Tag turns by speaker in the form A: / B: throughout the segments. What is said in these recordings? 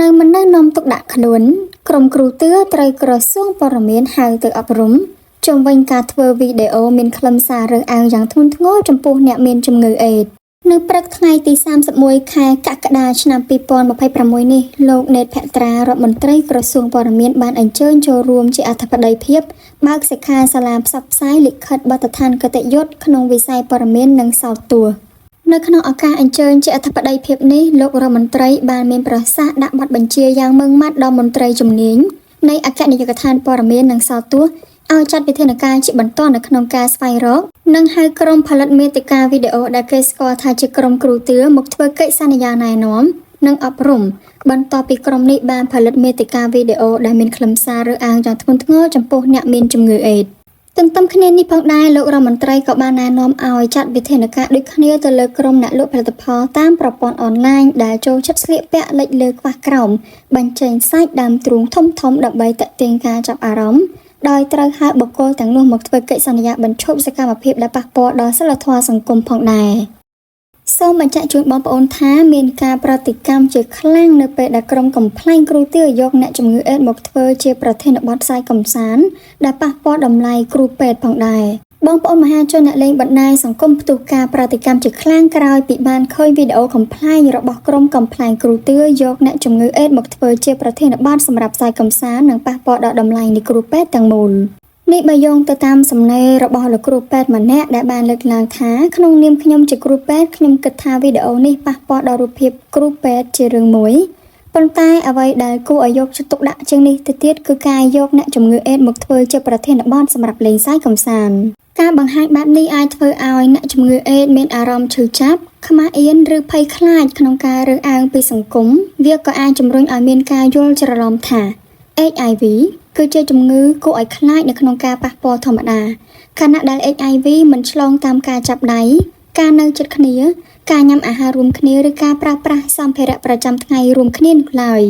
A: នៅមិននៅនាំទុកដាក់ខ្លួនក្រុមគ្រូទឿត្រូវក្រសួងព័ត៌មានហៅទៅអប់រំជុំវិញការធ្វើវីដេអូមានខ្លឹមសាររើសអើងយ៉ាងធ្ងន់ធ្ងរចំពោះអ្នកមានជំងឺអេដស៍នៅព្រឹកថ្ងៃទី31ខែកក្កដាឆ្នាំ2026នេះលោកណេតភត្រារដ្ឋមន្ត្រីក្រសួងព័ត៌មានបានអញ្ជើញចូលរួមជាអធិបតីភាពបើកសិក្ខាសាលាផ្សព្វផ្សាយលិខិតបទដ្ឋានគតិយុត្តក្នុងវិស័យព័ត៌មាននិងសោតទស្សន៍នៅក្នុងឱកាសអញ្ជើញជាអធិបតីភាពនេះលោករដ្ឋមន្ត្រីបានមានប្រសាសន៍ដាក់បទបញ្ជាយ៉ាងម៉ឺងម៉ាត់ដល់មន្ត្រីជំនាញនៃអគ្គនាយកដ្ឋានព័ត៌មាននិងសោតទស្សន៍ឲ្យចាត់វិធានការជាបន្ទាន់នៅក្នុងការស្វែងរកនិងហៅក្រុមផលិតមាតិកាវីដេអូដែលគេស្គាល់ថាជាក្រុមគ្រូទឿមកធ្វើកិច្ចសន្យាណែនាំនិងអប់រំបន្ទាប់ពីក្រុមនេះបានផលិតមាតិកាវីដេអូដែលមានខ្លឹមសាររើសអើងយ៉ាងធ្ងន់ធ្ងរចំពោះអ្នកមានជំងឺអេដស៍ទន្ទឹមគ្នានេះផងដែរលោករដ្ឋមន្ត្រីក៏បានណែនាំឲ្យចាត់វិធានការដូចគ្នាទៅលើក្រុមអ្នកលក់ផលិតផលតាមប្រព័ន្ធអនឡាញដែលចូលចិត្តស្លៀកពាក់លិចលើខ្វះក្រោមបញ្ចេញសាច់ដើមទ្រូងធំៗដើម្បីទាក់ទាញការចាប់អារម្មណ៍ដោយត្រូវហៅបុគ្គលទាំងនោះមកធ្វើកិច្ចសន្យាបញ្ឈប់សកម្មភាពដែលប៉ះពាល់ដល់សីលធម៌សង្គមផងដែរសូមបញ្ជាក់ជូនបងប្អូនថាមានការប្រតិកម្មជាខ្លាំងនៅពេលដែលក្រុមកំប្លែងគ្រូទាយកអ្នកជំងឺអេដស៍មកធ្វើជាប្រធានបទផ្សាយកម្សាន្តដែលប៉ះពាល់តម្លៃគ្រូពេទ្យផងដែរបងប្អូនមហាជនអ្នកលេងបណ្ដាញសង្គមផ្ទុះការប្រតិកម្មជាខ្លាំងក្រោយពីបានឃើញវីដេអូកំប្លែងរបស់ក្រុមកំប្លែងគ្រូទឿយកអ្នកជំងឺអេដស៍មកធ្វើជាប្រធានបទសម្រាប់ផ្សាយកម្សាន្តនិងប៉ះពាល់ដល់តម្លៃនៃគ្រូពេទ្យទាំងមូលនេះបើយោងទៅតាមសំណេររបស់លោកគ្រូពេទ្យម្នាក់ដែលបានលើកឡើងថាក្នុងនាមខ្ញុំជាគ្រូពេទ្យខ្ញុំគិតថាវីដេអូនេះប៉ះពាល់ដល់រូបភាពគ្រូពេទ្យជារឿងមួយប៉ុន្តែអ្វីដែលគួរឲ្យយកចិត្តទុកដាក់ជាងនេះទៅទៀតគឺការយកអ្នកជំងឺអេដស៍មកធ្វើជាប្រធានបទសម្រាប់លេងសើចកម្សាន្តការបង្ហាញបែបនេះអាចធ្វើឲ្យអ្នកជំងឺអេដស៍មានអារម្មណ៍ឈឺចាប់ខ្មាស់អៀនឬភ័យខ្លាចក្នុងការរើសអើងពីសង្គមវាក៏អាចជំរុញឲ្យមានការយល់ច្រឡំថា HIV គឺជាជំងឺគួរឲ្យខ្លាចនៅក្នុងការប៉ះពាល់ធម្មតាខណៈដែល HIV មិនឆ្លងតាមការចាប់ដៃការនៅជិតគ្នា ការញ៉ាំអាហាររួមគ្នាឬការប្រើប្រាស់សម្ភារៈប្រចាំថ្ងៃរួមគ្នានោះឡើយ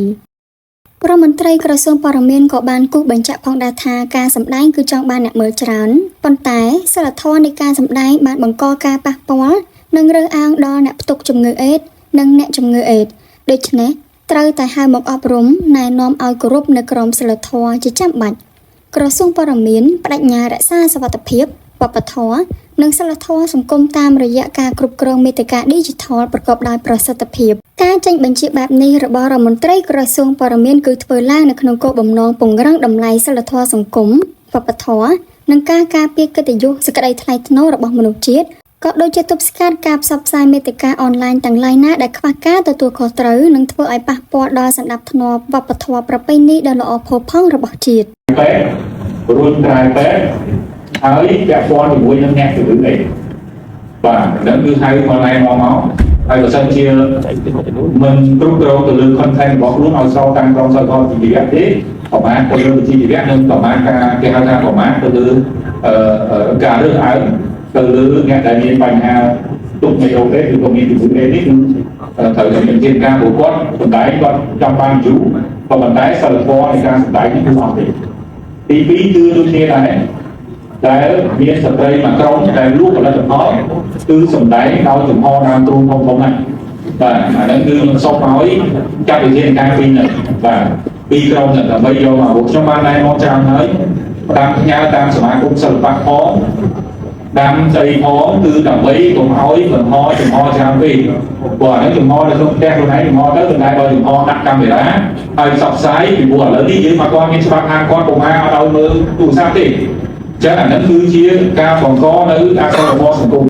A: រដ្ឋមន្ត្រីក្រសួងព័ត៌មានក៏បានគូសបញ្ជាក់ផងដែរថាការសម្ដែងគឺចង់បានអ្នកមើលច្រើនប៉ុន្តែសីលធម៌នៃការសម្ដែងបានបង្កការប៉ះពាល់និងរើសអើងដល់អ្នកផ្ទុកជំងឺអេដស៍និងអ្នកជំងឺអេដស៍ដូច្នេះត្រូវតែហៅមកអប់រំណែនាំឲ្យគោរពនៅក្រមសីលធម៌ជាចាំបាច់ក្រសួងព័ត៌មានប្តេជ្ញារក្សាសុវត្ថិភាពវប្បធម៌និងសីលធម៌សង្គមតាមរយៈការគ្រប់គ្រងមាតិកាឌីជីថលប្រកបដោយប្រសិទ្ធភាពការចេញបញ្ជាបែបនេះរបស់រដ្ឋមន្ត្រីក្រសួងព័ត៌មានគឺធ្វើឡើងនៅក្នុងគោលបំណងពង្រឹងតម្លៃសីលធម៌សង្គមវប្បធម៌និងការការពារកិត្តិយសសេចក្តីថ្លៃថ្នូររបស់មនុស្សជាតិក៏ដូចជាទប់ស្កាត់ការផ្សព្វផ្សាយមាតិកាអនឡាញទាំងឡាយណាដែលខ្វះការទទួលខុសត្រូវនិងធ្វើឲ្យប៉ះពាល់ដល់សណ្ដាប់ធ្នាប់វប្បធម៌ប្រពៃណីដ៏ល្អផូរផង់របស់ជាតិ
B: ពេទ្យរុញក្រៅពេទ្យហើយពាក់ព័ន្ធជាមួយនឹងអ្នកជំងឺអេដស៍បាទហ្នឹងគឺហៅមកណែនាំមកហើយបើសិនជាមិនគ្រប់គ្រងទៅលើ content របស់ខ្លួនឲ្យស្របតាមក្រមសីលធម៌វិជ្ជាជីវៈទេប្រមាណទៅលើវិជ្ជាជីវៈនិងប្រមាណការគេហៅថាប្រមាណទៅលើអឺការរើសអើងទៅលើអ្នកដែលមានបញ្ហាទុកមេរោគអេដស៍ឬក៏មានជំងឺអេដស៍នេះគឺត្រូវតែមានជាការព្រោះគាត់សម្ដែងគាត់ចង់បានយូរក៏ប៉ុន្តែសីលធម៌នៃការសម្ដែងនេះគឺអត់ទេទី2គឺដូចគ្នាដែរដែលមានស្ត្រីមួយក្រុមដែលលក់ផលិតផលគឺសម្ដែងដោយចំហដើមទ្រូងធំធំហ្នឹងបាទអាហ្នឹងគឺខ្ញុំសូមឲ្យចាត់វិធានការពីរហ្នឹងបាទពីរក្រុមហ្នឹងដើម្បីយកមកពួកខ្ញុំបានណែនាំច្រើនហើយតាមផ្ញើតាមសមាគមសិល្បៈផងតាមស្អីផងគឺដើម្បីកុំឲ្យបង្ហចំហច្រើនពេកព្រោះអាហ្នឹងចំហនៅក្នុងផ្ទះខ្លួនឯងចំហទៅប៉ុន្តែបើចំហដាក់កាមេរ៉ាហើយផ្សព្វផ្សាយពីព្រោះឥឡូវនេះយើងមកគាត់មានច្បាប់ហាមគាត់កុំឲ្យឲ្យមើលទូរស័ព្ទទេចឹងអាហ្នឹងគឺជាការបង្កនៅអសីលធម៌សង្គម។